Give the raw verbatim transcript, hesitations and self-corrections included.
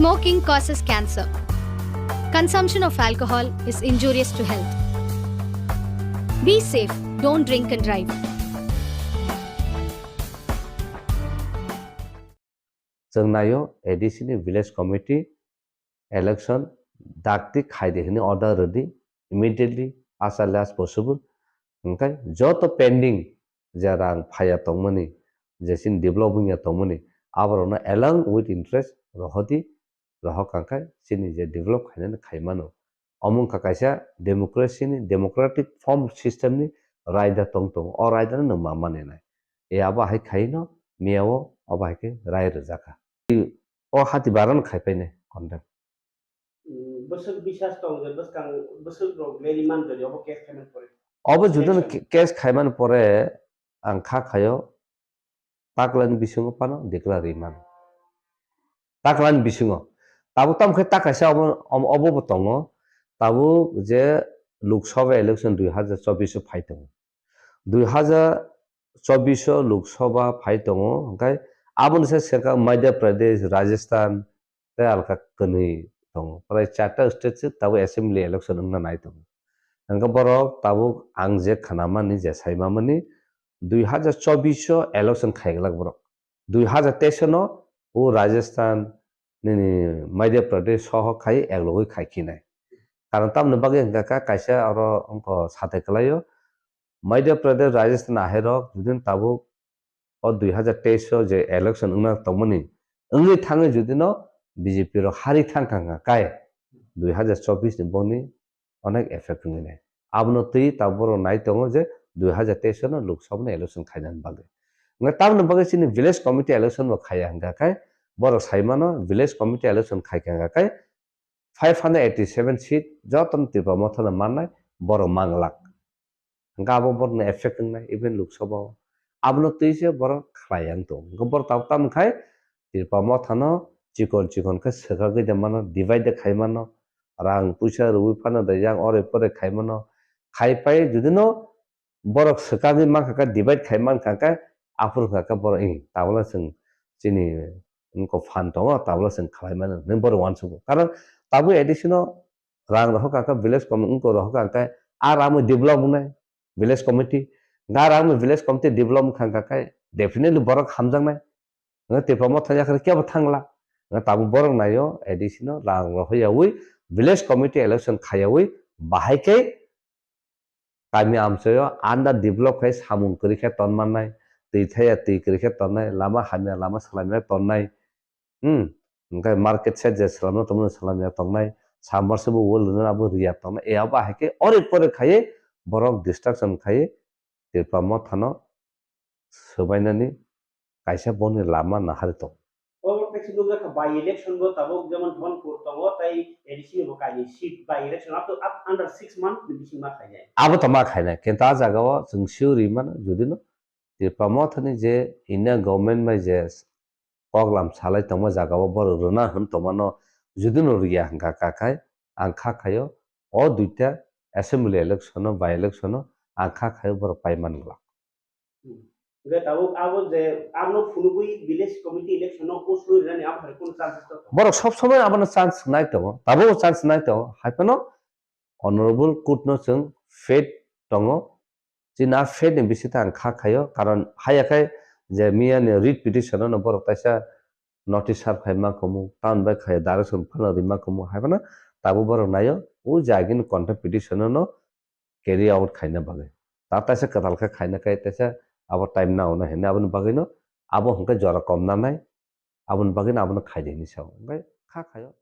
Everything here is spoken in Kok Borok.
Smoking causes cancer. Consumption of alcohol is injurious to health. Be safe, don't drink and drive. Chwng naio A D C ni village committee election dakti khaidi hwnwi order rwdi immediately as early as possible. Hwnkhe joto pending je rang phaiya tongmani, je chini develop wngya tongmani, aborokno along with interest rohordi, rohor kha khe chini je develop khainani khai mano. Omo wngkha kaisa democracy ni, democratic form system ni raida tong tongo. O raida no nwng ma mani nai. E abo hai khai no miya o abo hai khe rai rwjak kha. O hati bara no khai pai nai condemn. Mm, bwswk bisas tong je bwskang bwswk rok le ri man jodi obo case khaimani pore. Obo jodi no Action. Ke-, case khaimani pore ang kha khaio taklani bisingo phano declare ri mano. Taklani bisingo. Tabuk tamo khe ta kaisa obo, obo, obo bo tongo. Tabuk je Lok Sabha election dui hajar chobbish o phai tongo. Dui hajar chobbish o Lok Sabha phai tongo, hwnkhe aboni se swkang Madhya Pradesh, Rajasthan tei alka kwnwi tongo. Prai charta state se tabuk assembly election wngna nai tongo. Hwnkhe borok tabuk ang je khnamani, je saimamani, dui hajar chobbish o election khaiglak borok. Dui hajar teis no o Rajasthan nini Madhya Pradesh soho khai eklogwi khai khinai. Karon tamoni bagwi hwnkha kha kaisa oro wngkha sathai kwlaio. Madhya Pradesh, Rajasthan ahairok judin tabuk o dui hajar teis o je election wngna tongmani wngwi thangwi judino B J P rok hari thang kha kha kai dui hajar chobbish ni boni onek effect wngwi nai. Abono twi tabuk borok nai tongo je dui hajar teis no Lok Sabha ni election khainani bagwi. Hwnkhe tamoni bagwi chini village committee election bo khaiya hwnkha khe borok sai mano village committee election khaikha hwnkha khe five hundred eighty seven seat jotono Tipra Motha no mannai borok manglak. Hwnkhe abo borokno effect wngnai even Lok Sabha o. Abono twi se borok khlai yang tongo. Hwnkhe borok tabuk tamo khai Tipra Motha no chikon chikon khe swkagwi de mano, divide de khai mano, rang puisa rwui phano de yang ore pore khai mano. Khai pai judino borok swkagwi mankha khe divide khai mankha khe aphuru kha khe borok, "Ih, tabla chwng chini wngkha phan tongo, tabla chwng khlai mano," hinwi borok uansugo. Karon tabuk A D C no rang rohor kha khe village committee wngkha rohor kha khe a rang develop wngnai village committee. Ga rang village committee develop wngkha khe definitely borok hamjaknai. Nga Tipra Motha yakhar kebo thangla. Nga tabuk borok naio A D C no rang rohor yaui village committee election khayaui bahai khe kami amchaio under develop khai samung kwrwi khe ton mannai, twi thaya twi kwrwi khe tonnai, lama hamya lama swlamya tonnai, hmm, hwnkhe market shed je swlamna tongmani swlamya tongnai, submersible well rwna abo rwya tongnai, e abo hai khe ore pore khaiwi borok distraction khaiwi Tipra Motha no swbainani kaisa boni lama nahari tongo. Obo kaisa nukjakha by election bo tabuk jemon Dhonpur tongo tei A D C ni bo kainwi seat by election up to up under six months ni bisingo ma khainai. Abo to ma khainai, kintu a jaga o chwng sure ri mano jodi no Tipra Motha ni je India government bai je koklam salai tongma jaga o borok rwna hwn tongmano jodi no rwya hwnkha kha khai ang kha khaio o duita assembly election o by election o ang kha khaio borok pai man glak. Hmm. Hwnkhe tabuk abo je abono phunugwi village committee election o usui rwnani abo hai kunu chances to tongo? Borok sob somoi abono chance nai tongo, tabukbo chance nai tongo, hai phano honorable court no chwng faith tongo, chini a faith ni bisingtwi ang kha khaio, karon haiya khai je miya ni writ petition no borok kaisa notice serve khai ma khumu, tamoni bai khai direction phano rima khumu, hai phano tabuk borok naio o je agini contempt petition no carry out khaina bagwi. Ta taisa kwtal khe khaina khai taisa abo time nao na hinwi aboni bagwino abo hwnkhe jora kom nanai, aboni bagwino abono khaidi hinwi sao. Hwnkhe kha khaio.